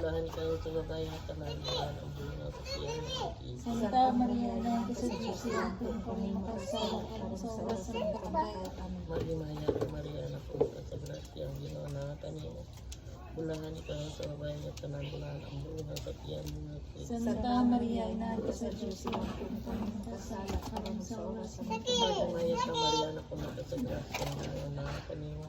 Bulahan ikaw sa babae nga tanan, bulahan ang bunga sa tiyan mo, Jesus. Santa Maria, Ina sa Diyos, ampo kami makasala karon sa oras sa among kamatayon. Amen. Maghimaya ka, Maria, na puno ka sa grasya, ang Ginoo naa kanimo. Bulahan ikaw sa babae nga tanan, bulahan ang bunga sa tiyan mo, Jesus. Santa Maria, Ina sa Diyos, ampo kami makasala karon sa oras sa among kamatayon. Maghimaya ka, Maria, na puno ka sa grasya, ang Ginoo naa kanimo.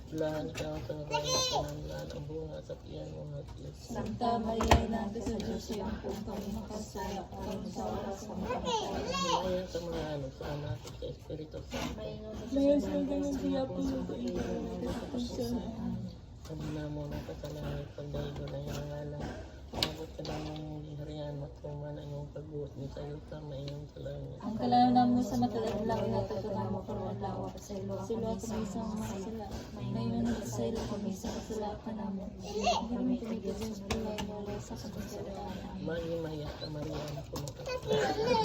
Bulahan ikaw sa babae nga tanan, bulahan ang bunga sa tiyan mo, Jesus. Santa Maria, Ina sa Diyos, ampo kami makasala karon sa oras sa among kamatayon. Himaya sa mga ano, sa Anak, ug sa Espiritu Santo. Mayon sa ganyan siya po katapusan. Ama namo nga nasa langit, pagdaygon ang iyong ngalan. Umabot kanamo ang imong gingharian, matuman ang imong pagbuot sa yuta maingon sa langit. Ang kalayo namo sa matag adlaw, ihatag kanamo karong adlaw. Pasayloa kami sa among mga sala. Mayon nagpasaylo kami sa kasala kanamo. Dili kami tubtob sa paglain, luwasa kami sa Adan. Maghimaya ka, Maria, na puno ka sa grasya.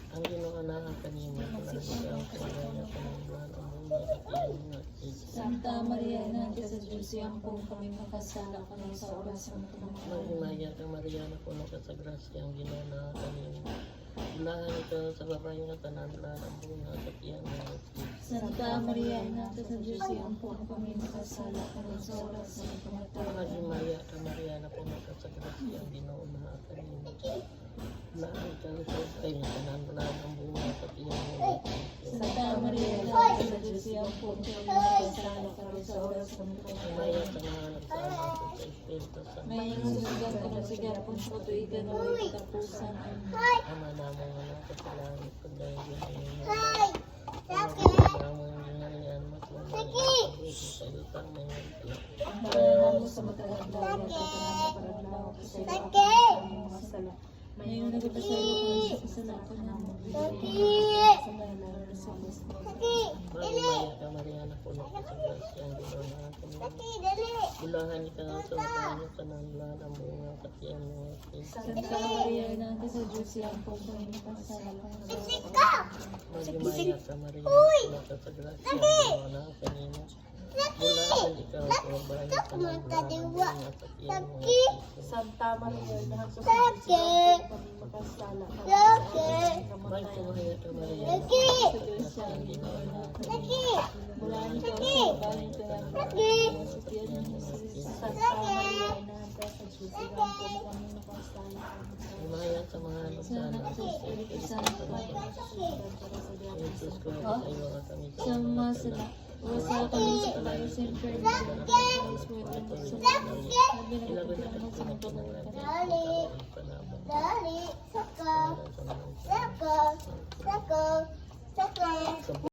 Ang Ginoo naa kanimo, bulahan ikaw sa babae nga tanan, bulahan ang bunga sa tiyan mo, Jesus. Santa Maria, Ina sa Diyos, ampo kami makasala karon sa oras sa among kamatayon. Maghimaya ka, Maria, na puno ka sa grasya, ang Ginoo naa kanimo. Bulahan ikaw sa babae nga tanan, bulahan ang bunga sa tiyan mo, Jesus. Santa Maria, Ina sa Diyos, ampo kami makasala karon sa oras sa among kamatayon. Maghimaya ka, Maria, na puno ka sa grasya, ang Ginoo naa kanimo. Bulahan ikaw sa babae nga tanan, bulahan ang bunga sa tiyan mo, Jesus. Santa Maria, Ina sa Diyos, ampo kami makasala karon sa oras sa among Himaya kamatayon. sa mga anak sa Anak ug sa Espiritu Santo. May susigan ka sa gapon sa katuigan na way katapusan. Amen. Ama namo nga nasa sa langit, pagdaygon ang iyong ngalan. Umabot kanamo ang gingharian, matuman ang imong pagbuot sa yuta maingon sa langit. Ang kalayo namo sa matag adlaw, ihatag kanamo karong adlaw, pasayloa kami sa among mga sala. Mayon nagpasaylo kami sa kasala kanamo. Dili kami sa lain sa Maghimaya ka, Maria, na puno ka sa grasya, ang Ginoo naa kanimo. Bulahan ikaw sa babae nga tanan, bulahan ang bunga sa tiyan mo, Jesus. Santa Maria, Ina sa Diyos, ampo kami makasala karon sa oras sa among kamatayon. Maghimaya ka, Maria, na puno ka sa grasya, ang Ginoo naa kanimo. Bulahan ikaw sa babae nga tanan, bulahan ang bunga sa tiyan mo, Jesus. Santa Maria, Ina sa Diyos, ampo kami makasala karon sa oras sa among kamatayon. Maghimaya ka, Maria, na puno ka sa grasya, ang Ginoo naa kanimo. Bulahan ikaw sa babae nga tanan, bulahan ang bunga sa tiyan mo, Jesus. Santa Maria, Ina sa Diyos, ampo kami makasala karon sa Himaya sa mga anak Sa sa Anak Anak sa ug sa Espiritu Espiritu Santo. Santo. Jesus ko, pasayloa kami sa Sa mga mga sala. sala, luwasa kami sa kalayo sa impyerno, sa Sabi na Ilagoy na kapatid sa kami mga kinahanglan pagkakataon. panamo. Dali, saka, saka, saka, saka.